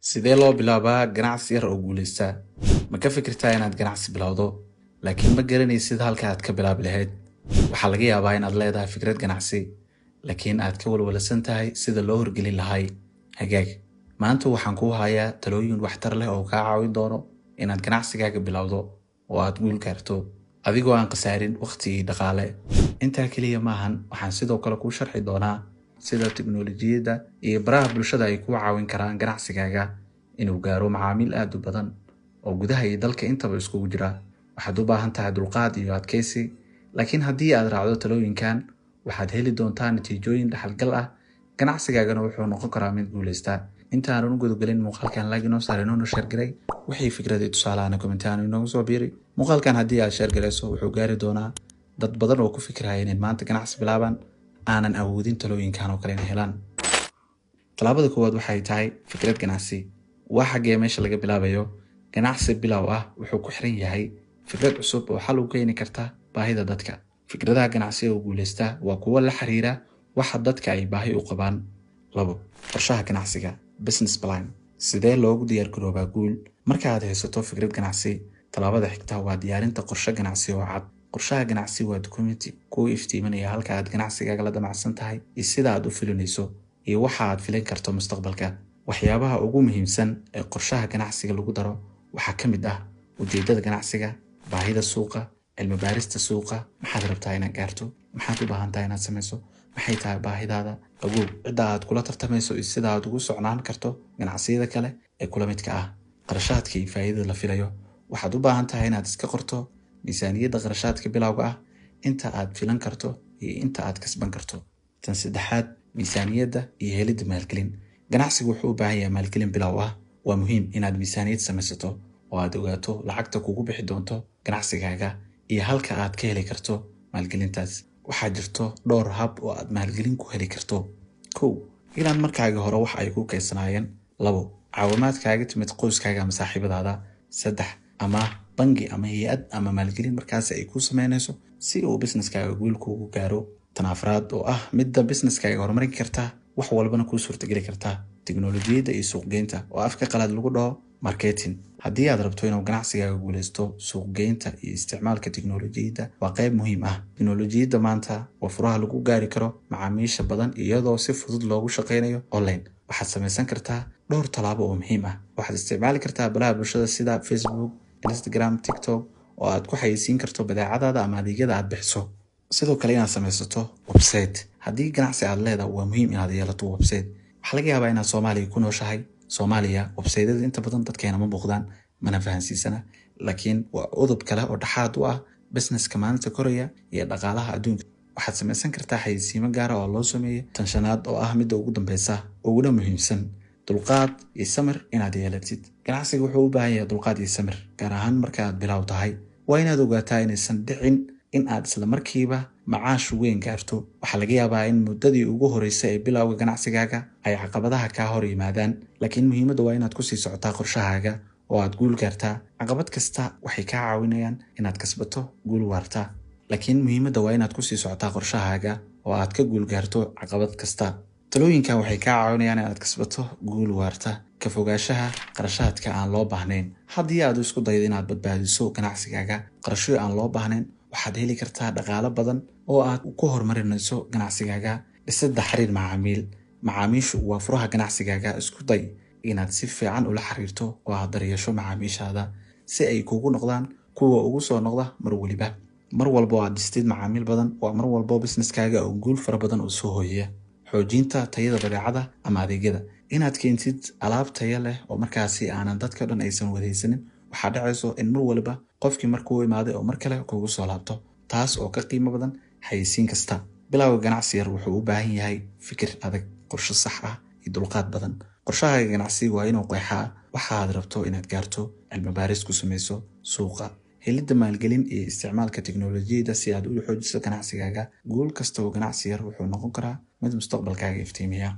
Sidee loo bilaabaa ganacsi yar oo guuleysta? Ma ka fikirtaa inaad ganacsi bilowdo, laakiin ma garanaysid halka aad ka bilaabi lahayd? Waxaa laga yaabaa inaad leedahay fikrad ganacsi, laakiin aad ka walwalsan tahay sida loo hirgelin lahaa. Hagaag. Maanta waxaan kuu hayaa talooyin waxtar leh oo kaa caawin doono inaad ganacsigaaga bilowdo oo aad guul gaarto, adigoo aan khasaarin waqti iyo dhaqaale. Intaa keliya maahan, waxaan sidoo kale kuu sharxi doonaa sida tiknoolajiyadda iyo baraha bulshada ay kuu caawin karaan ganacsigaaga inuu gaaro macaamiil aad u badan oo gudaha iyo dalka intaba iskugu jira. Waxaad u baahan tahay dulqaad iyo adkaysi, laakiin haddii aad raacdo talooyinkan, waxaad heli doontaa natiijooyin dhaxalgal ah, ganacsigaagana wuxuu noqon karaa mid guuleysta. Inta aanan u gudagelin muuqaalkan, like inoo saar, inoona share garay. Wixii fikrad iyo tusaale comment ahaan inoogu soo biiri. Muuqaalkan haddii aad share garayso, wuxuu gaari doonaa dad badan oo ku fikiraya inay maanta ganacsi bilaabaan, aanan awoodin talooyinkan oo kale inay helaan. Tallaabada koowaad waxay tahay fikrad ganacsi. Waa xaggee meesha laga bilaabayo? Ganacsi bilow ah wuxuu ku xiran yahay fikrad cusub oo xal u keeni karta baahida dadka. Fikradaha ganacsi oo guuleysta waa kuwo la xiriira waxa dadka ay baahi u qabaan. 2, qorshaha ganacsiga, business plan. Sidee loogu diyaargaroobaa guul? Marka aad haysato fikrad ganacsi, tallaabada xigta waa diyaarinta qorshe ganacsi oo cad. Qorshaha ganacsi waa dukumenti kuu iftiiminaya halka aad ganacsigaaga la damacsan tahay iyo sida aad u fulinayso iyo waxa aad filin karto mustaqbalka. Waxyaabaha ugu muhiimsan ee qorshaha ganacsiga lagu daro waxaa ka mid ah ujeedada ganacsiga, baahida suuqa, cilmi baarista suuqa, maxaad rabtaa inaad gaarto, maxaad u baahan tahay inaad samayso, maxay tahay baahidaada, ogow cidda aad kula tartamayso iyo sida aad ugu socnaan karto ganacsiyada kale ee kula midka ah, qarashaadka iyo faa'iidada la filayo. Waxaad u baahan tahay inaad iska qorto miisaaniyadda qarashaadka bilowga ah, inta aad filan karto iyo inta aad kasban karto. Tan saddexaad, miisaaniyadda iyo helidda maalgelin. Ganacsigu wuxuu u baahan yahay maalgelin bilow ah. Waa muhiim inaad miisaaniyad samaysato oo aad ogaato lacagta kugu bixi doonto ganacsigaaga iyo halka aad ka heli karto maalgelintaas. Waxaa jirto dhowr hab oo aad maalgelin ku heli karto. 1, inaad markaaga hore wax ay ku keysanaayeen. 2, caawimaad kaaga timid qoyskaaga ama saaxiibadaada. 3, ama bangi ama hay'ad ama maalgelin markaasi ay kuu sameynayso si uu businesskaaga guul kuugu gaaro. Tan afraad oo ah midda businesskaaga horumarin karta, wax walbana kuu suurtageli karta, tiknoolajiyadda iyo suuqgeynta, oo afka qalaad lagu dhaho marketing. Haddii aad rabto inuu ganacsigaaga guuleysto, suuqgeynta iyo isticmaalka tiknoolajiyadda waa qayb muhiim ah. Tiknoolajiyadda maanta waa furaha lagu gaari karo macaamiisha badan iyadoo si fudud loogu shaqeynayo online. Waxaad samaysan kartaa dhowr tallaabo oo muhiim ah. Waxaad isticmaali kartaa baraha bulshada sida Facebook, Instagram, TikTok oo aad ku xayeysiin karto badeecadaada ama adeegyada aad bixiso. Sidoo kale, inaad samaysato website. Haddii ganacsi aad leedahay, waa muhiim inaad yeelato website. Waxaa laga yaabaa inaad Soomaaliya ku nooshahay. Soomaaliya websiteyada inta badan dadkeena ma muuqdaan, mana fahansiisana, laakiin waa udub kale oo dhexaad u ah businesska maalinta koraya iyo dhaqaalaha adduunka. Waxaad samaysan kartaa xayeysiimo gaara oo loo sameeyo. Tan shanaad oo ah midda ugu dambeysa uguna muhiimsan, dulqaad iyo samir inaad yeelatid. Ganacsiga wuxuu u baahan yahay dulqaad iyo samir, gaar ahaan marka aad bilow tahay. Waa inaad ogaataa inaysan dhicin in aad isla markiiba macaash weyn gaarto. Waxaa laga yaabaa in muddadii ugu horeysay ee bilowga ganacsigaaga ay caqabadaha kaa hor yimaadaan, laakiin muhiimadda waa inaad kusii socotaa qorshahaaga oo aad guul gaartaa. Caqabad kasta waxay kaa caawinayaan inaad kasbato guul waarta, laakiin muhiimadda waa inaad kusii socotaa qorshahaaga oo aad ka guul gaarto caqabad kasta. Talooyinkan waxay kaa caawinayaan inaad kasbato guul waarta. Ka fogaanshaha qarashaadka aan loo baahnayn. Haddii aad isku daydo inaad badbaadiso ganacsigaaga qarashyo aan loo baahnayn, waxaad heli kartaa dhaqaalo badan oo aad ku horumarinayso ganacsigaaga. Dhisidda xiriir macaamiil. Macaamiishu waa furaha ganacsigaaga. Isku day inaad si fiican ula xiriirto oo aad daryeesho macaamiishaada si ay kugu noqdaan kuwa ugu soo noqda mar waliba. Mar walba oo aad dhistid macaamiil badan, waa mar walbo businesskaaga oo guul fara badan oo soo hooyaya. Xoojinta tayada badeecada ama adeegyada. Inaad keentid alaab taya leh oo markaasi aanan dadka dhan aysan wadaysanin, waxaa dhacayso in mar waliba qofkii markuu imaaday oo mar kale kugu soo laabto, taas oo ka qiimo badan xayeysiin kasta. Bilowga ganacsi yar wuxuu u baahan yahay fikir adag, qorshe sax ah iyo dulqaad badan. Qorshahaaga ganacsi waa inuu qeexaa waxa aad rabto inaad gaarto, cilmi baaris ku samayso suuqa, helidda maalgelin iyo isticmaalka tiknoolajiyadda si aad u xoojiso ganacsigaaga. Guul kasta oo ganacsi yar wuxuu noqon karaa mid mustaqbalkaaga iftiimiya.